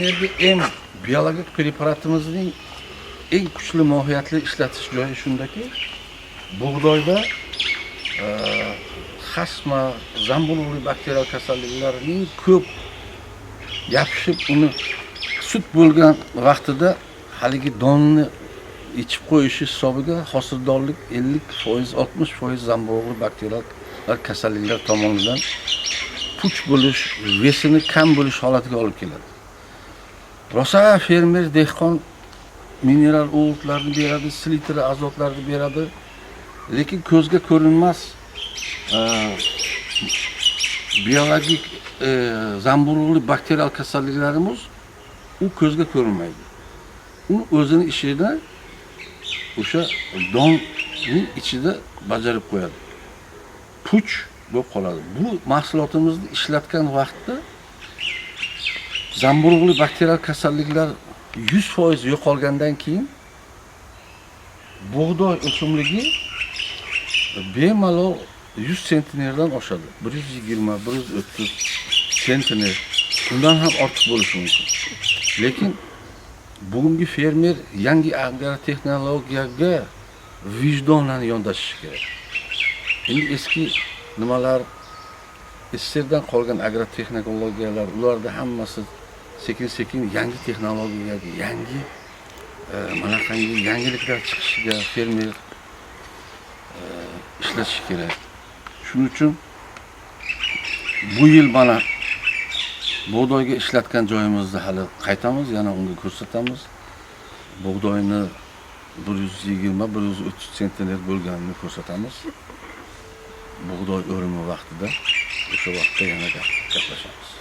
Fermerga biologik preparatimizning eng kuchli mohiyatli ishlatish joyi shundaki, bug'doyda xasma, zamburug'li bakterial kasalliklarning ko'p yopishib, uni sut bo'lgan vaqtida haligi donni ichib qo'yishi hisobiga hosildorlik 50%, 60% zamburug'li bakterial kasalliklar tomonidan puch bo'lish, вес ini kam bo'lish holatiga olib keladi. Rosa fermer, dehqon mineral o'g'itlarni beradi, selitra, azotlarni beradi, lekin ko'zga ko'rinmas biologik zamburug'li bakterial kasalliklarimiz u ko'zga ko'rinmaydi. U o'zini ishini o'sha donning ichida bajarib qo'yadi. Puch bo'lib qoladi. Bu mahsulotimizni ishlatgan vaqtda zamburug'li bakterial kasalliklar 100% yo'qolgandan keyin bug'doy o'simligi bemalol 100 sentnerdan oshadi. 120, 130 sentner, undan ham ortiq bo'lishi mumkin. Lekin bugungi fermer yangi agrotexnologiyaga vijdonan yondashishi kerak. Endi eski nimalar, SSSRdan qolgan agrotexnologiyalar, ularda hammasi sekin sekin yangi texnologiyaga, yangi manaqangi yangiliklar chiqishiga fermer ishlashi kerak. Shuning uchun bu yil mana bug'doyga ishlatgan joyimizda hali qaytamiz, yana unga ko'rsatamiz. Bug'doyni 120, 130 sentner bo'lganini ko'rsatamiz. Bug'doy o'rimi vaqtida, o'sha vaqtda yana gaplashamiz.